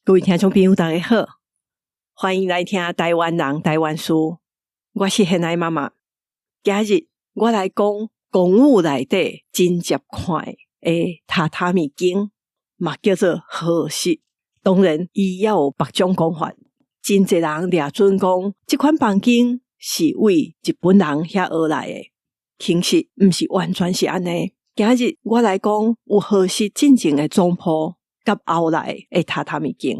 各位聽眾朋友，大家好，歡迎來聽台灣人台灣事。我是現愛媽媽。今日我來講公寓內底真捷看的榻榻米間，嘛叫做和室。當然，伊猶有別種講法。真濟人掠準講，這款房間是對日本人遐學來的，其實毋是完全是按呢。今日我來講有和室進前的總鋪，佮後來的榻榻米間。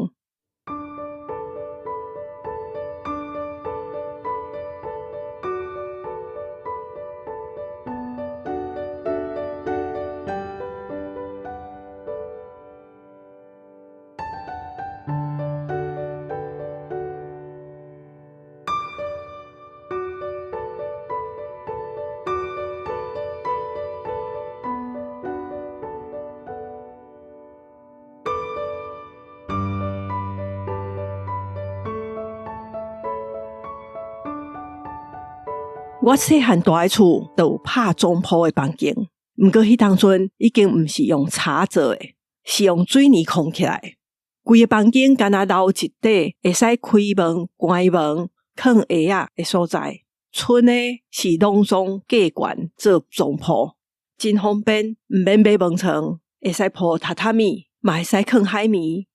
我細漢蹛的厝就有拍總鋪的房間，毋過彼當陣已經毋是用柴做的，是用水泥囥起來。規个房間干焦留一塊會使開門、關門、囥鞋仔的所在。賰的是攏總隔懸做床鋪，真方便，毋免買門床，會使鋪榻榻米，嘛會使囥海綿。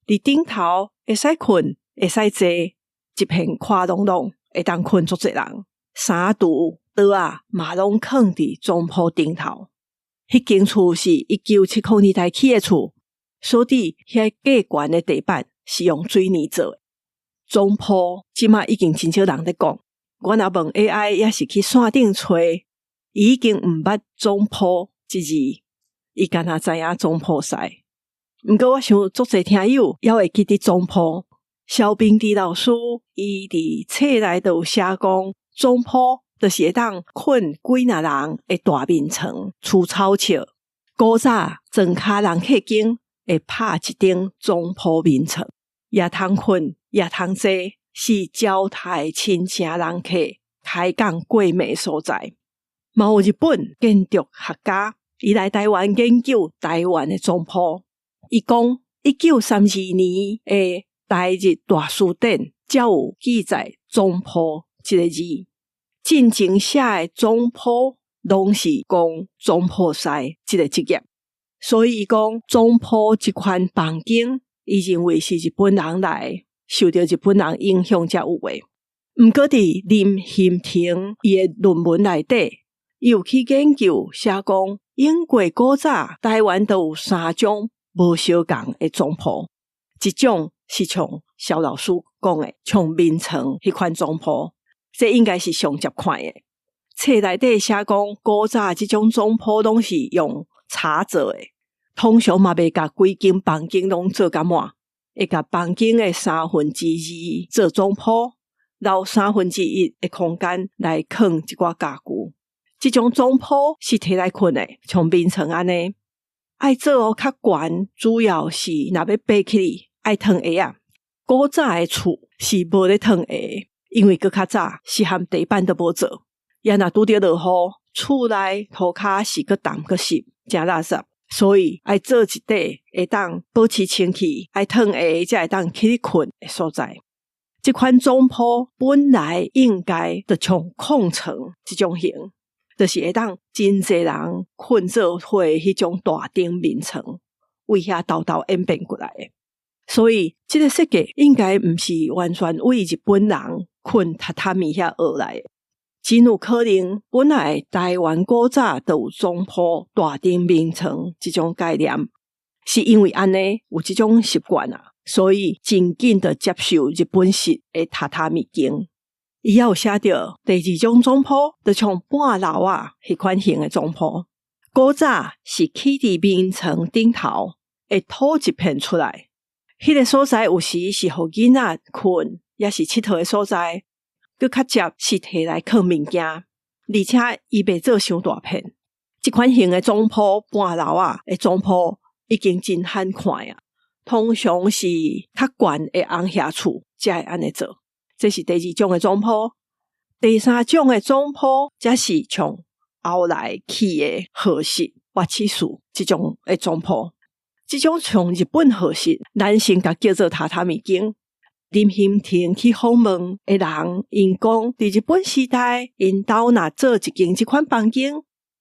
佇頂頭會使睏，會使坐，一片闊朗朗，會當睏足濟人。衫櫥、桌仔嘛攏囥佇床鋪頂頭。彼間厝是1970年代起的厝，所以遐隔懸的地板是用水泥做的。總鋪這馬已經真少人咧講，我若問 AI，抑是去線頂揣，伊已經毋捌總鋪這字，伊干焦知影總鋪師。毋過我想足濟聽友猶會記得總鋪。蕭秉治老師伊佇冊內就有寫講，總鋪就是會當睏幾若人的大眠床，除草笑。古早莊跤人客間會拍一頂總鋪眠床，也通睏，也通坐，是招待親情人客開講過暝所在。嘛有日本建築學家，伊來台灣研究台灣的總鋪。伊講，1932年的台日大辭典才有記載總鋪這个字。進前寫的總鋪攏是講總鋪師這个職業，所以伊講總鋪這款房間，伊認為是日本人來，受著日本人影響才有的。毋過佇林欣婷伊的論文內底，伊有去研究寫講，英國古早台灣就有三種無相仝的總鋪，一種是像蕭老師講的，像眠床彼款總鋪，這應該是上捷看的。冊內底寫講，古早這種總鋪攏是用柴做的，通常嘛袂共規間房間攏做甲滿，會共房間的2/3做總鋪，留1/3的空間來囥一寡家具。這種總鋪是提來睏的，像眠床按呢。愛做予較懸，主要是若欲爬起去愛脫鞋仔。古早的厝是無咧脫鞋，因為閣較早是贁地板都無做，也若拄著落雨，厝內塗跤是閣澹閣濕，誠垃圾，所以愛做一塊會當保持清氣，愛脫鞋才會當起去睏的所在。這款總鋪本來應該就像炕床這種型，就是會當真濟人睏做伙的彼種大頂眠床，為遐沓沓演變過來的。所以這個設計應該毋是完全為日本人睏榻榻米遐學來的，真有可能本來台灣古早就有總鋪大頂眠床這種概念，是因為按呢有這種習慣啊，所以真緊就接受日本式的榻榻米間。伊猶有寫著第二種總鋪，就像半樓仔彼款型的總鋪，古早是起佇眠床頂頭，會凸一片出來。彼個所在有時是予囡仔睏，抑是𨑨迌的所在，閣較捷是提來囥物件，而且伊袂做傷大片。這款型的總鋪，半樓仔的總鋪已經真罕看啊，通常是較懸的紅瓦厝才會按呢做。這是第二種的總鋪，第三種的總鋪才是像後來起的和室、和室厝這種的總鋪。這種像日本和室，咱先共叫做榻榻米間。林欣婷去訪問的人，𪜶講佇日本時代，𪜶兜若做一間這款房間，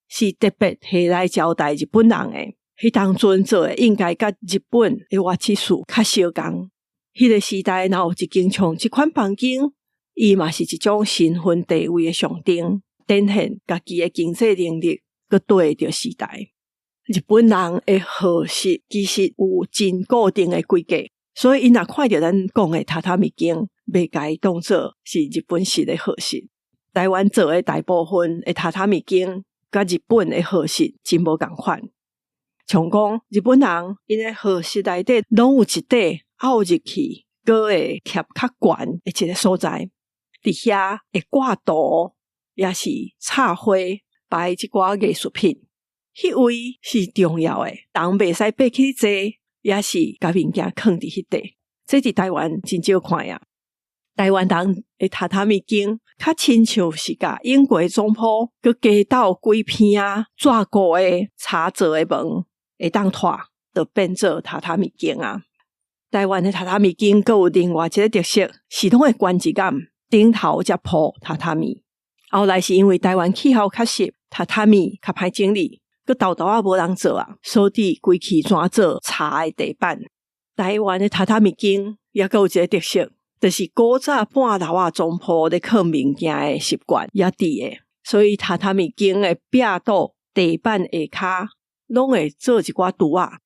是特別提來招待日本人的。彼當陣做的應該佮日本的和室較相仝。彼個時代若有一間像這款房間，伊嘛是一種身份地位的象徵，展現家己的經濟能力，閣對得著時代。日本人的和室其實有真固定的規格，所以𪜶若看著咱講的榻榻米間，袂共伊當做是日本式的和室。台灣做的大部分的榻榻米間，佮日本的和室真無仝款。像講日本人𪜶的和室內底攏有一塊凹入去，閣會疊較懸的一个所在，佇遐會掛圖，抑是插花，擺一寡藝術品。彼位是重要的，人袂使爬起坐，抑是共物件囥佇彼塊。這佇台灣真少看啊。台灣人的榻榻米間，較親像是共英國總鋪閣加鬥幾片仔紙糊的柴做的門，會當拖，就變做榻榻米間啊。台灣的榻榻米間閣有另外一个特色，是攏會懸一儑，頂頭才鋪榻榻米。後來是因為台灣氣候較濕，榻榻米較歹整理，閣沓沓仔無人做啊，所以規氣轉做柴的地板。台灣的榻榻米間抑閣有一个特色，就是古早半樓仔總鋪咧囥物件的習慣猶佇的，所以榻榻米間的壁桌、地板下跤攏會做一寡櫥仔。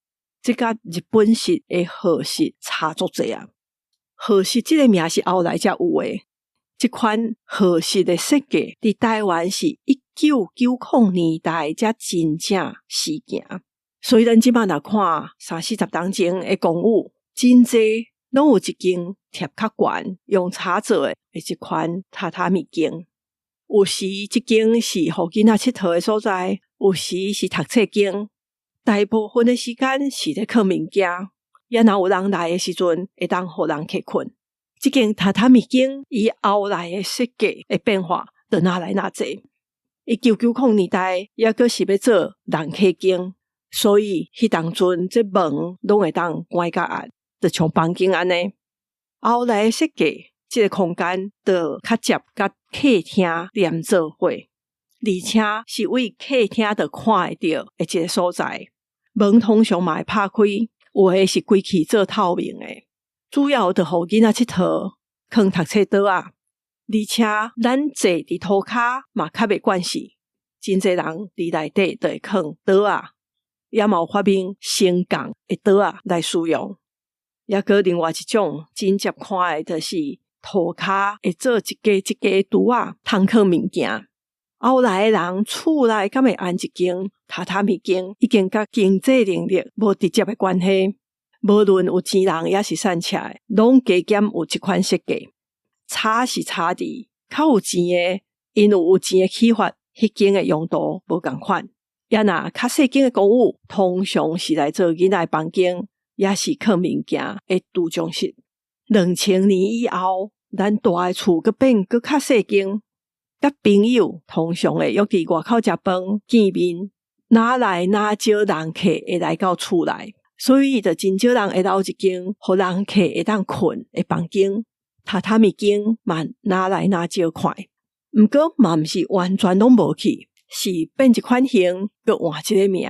這佮日本式的和室差足濟啊！和室這个名是後來才有的。這款和室的設計佇台灣是1990年代才真正時行，所以咱這擺若看三四十冬前的公寓，真濟攏有一間疊較懸用柴做的這款榻榻米間。有時這間是予囡仔𨑨迌的所在，有時是讀冊間。大部分的時間是咧囥物件，也若有人來的時陣，會當予人客睏。這間榻榻米間伊後來的設計的變化，就若來若濟。1990年代，猶閣是欲做人客間，所以彼當陣這門攏會當關甲掩，就像房間按呢。後來的設計，這个空間就較接佮客廳連做伙，而且是位客廳就看會著的一个所在。門通常嘛會拍開，有的是規氣做透明的。主要就予囡仔𨑨迌，囥讀冊桌仔，而且咱坐佇塗跤嘛較袂慣勢，真濟人佇內底就會囥桌仔，也嘛有發明升降的桌仔來使用。抑閣另外一種真捷看的，就是塗跤會做一格一格的櫥仔，通囥物件。後來的人厝內敢會安一間榻榻米間，已經佮經濟能力無直接的關係。無論有錢人抑是散赤的，攏加減有這款設計。差是差佇較有錢的，𪜶有有錢的起法，彼間的用途無仝款。也若較細間的公寓，通常是來做囡仔的房間，抑是囥物件的儲藏室。2000年以後，咱大的厝閣變閣較細間，佮朋友通常會約佇外口食飯見面，若來若少人客會來到厝內。所以就真少人會留一間，予人客會當睏的房間，榻榻米間嘛，若來若少看。毋過嘛毋是完全攏無去，是變一款形，閣換一个名。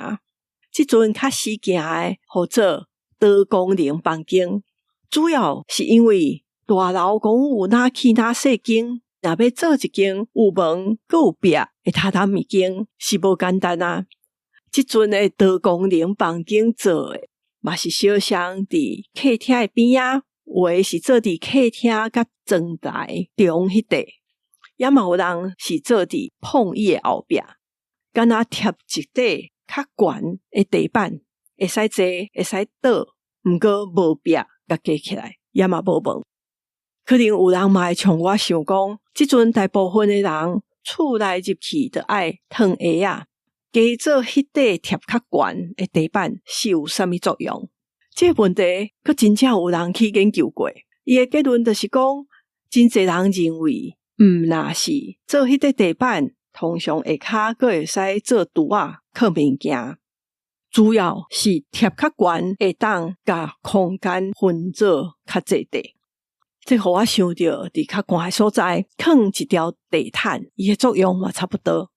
這陣較時行的，號做多功能房間，主要是因為大樓公寓若起若細間，若欲做一間有門閣有壁的榻榻米間，是無簡單啊。這陣的多功能房間做的，嘛是小雙佇客廳的邊仔，有的是做佇客廳佮妝台中彼塊，也嘛有人是做佇膨椅的後壁，敢若疊一塊較懸的地板，會使坐，會使倒，毋過無壁共隔起來，也嘛無門。可能有人嘛會像我想講，這陣大部分的人厝內入去就愛脫鞋仔。加做彼塊疊較懸的地板是有啥物作用？這個問題閣真正有人去研究過。伊的結論就是講，真濟人認為，毋若是做彼塊地板，通常下跤閣會使做櫥仔囥物件。主要是疊較懸，會當共空間分做較濟塊。這予我想著，佇較寒的所在，囥一條地毯，伊的作用嘛差不多。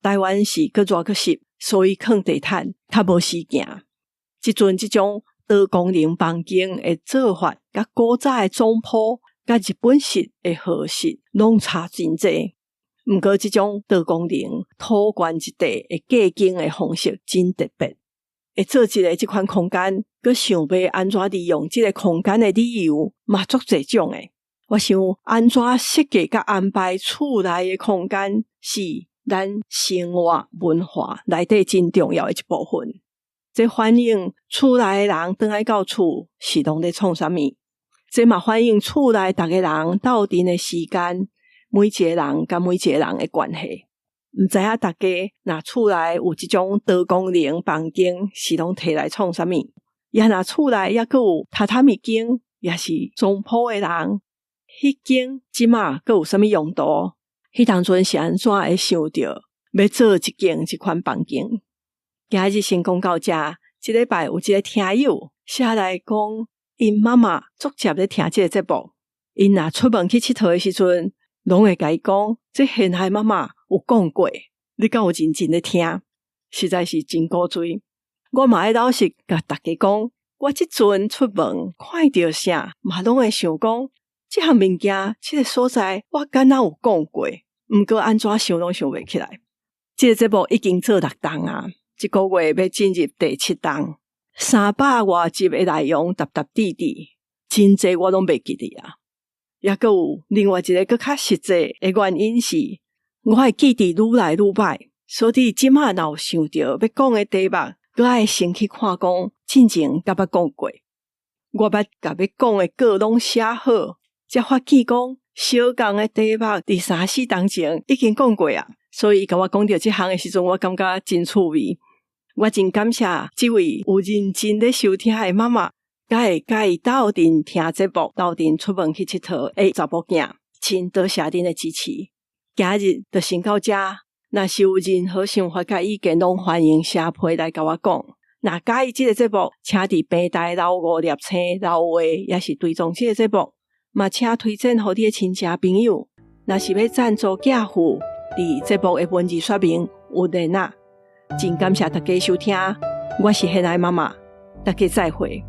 台灣是閣熱閣濕，所以囥地毯較無時行。這陣這種多功能房間的做法，佮古早的總鋪，佮日本式的和室攏差真濟。毋過這種多功能土懸一塊的隔間的方式真特別。會做一个這款空間，閣想欲按怎利用這个空間的理由嘛足濟種的。我想按怎設計佮安排厝內的空間，是咱生活文化內底真重要的一部分。這反映厝內的人轉來到厝是攏咧創啥物？這嘛反映厝內逐个人鬥陣的時間，每一個人佮每一個人的關係。毋知影大家若厝內有這種多功能房間，是攏提來創啥物？抑若厝內猶閣有榻榻米間，抑是床鋪的人，彼間這馬閣有啥物用途？彼當陣是按怎會想著欲做一間這款房間？今日先講到遮，這禮拜有一个聽友寫來講，𪜶媽媽足捷咧聽這个節目，𪜶若出門去𨑨迌的時陣，攏會共伊講，這現代媽媽有講過，你敢有認真咧聽？實在是真古錐。我嘛愛老實共大家講，我這陣出門看著啥，嘛攏會想講，這項物件，這个所在，我敢若有講過，毋過按怎想攏想袂起來。這个節目已經做六冬啊，這个月欲進入第七冬，三百外集的內容，沓沓疊疊，真濟我攏袂記得啊。猶閣有另外一个閣較實際的原因是，我的記憶愈來愈䆀，所以這馬若有想著欲講的題目，閣愛先去看講進前敢捌講過。我捌共欲講的稿攏寫好，才發現講相仝的題目佇三四冬前已經講過啊。所以共我講著這項的時陣，我感覺真趣味。我真感謝這位有認真咧收聽的媽媽，佮會佮意鬥陣聽節目，鬥陣出門去𨑨迌的查某囝，真多謝恁的支持。今日就先到遮，若是有任何想法佮意見，攏歡迎寫批來共我講。若佮意這个節目，請佇平台留五粒星、留話，抑是追蹤這个節目，嘛請推薦予你的親戚朋友。若是欲贊助寄付，佇節目的文字說明有連仔。真感謝大家收聽，我是現愛媽媽，大家再會。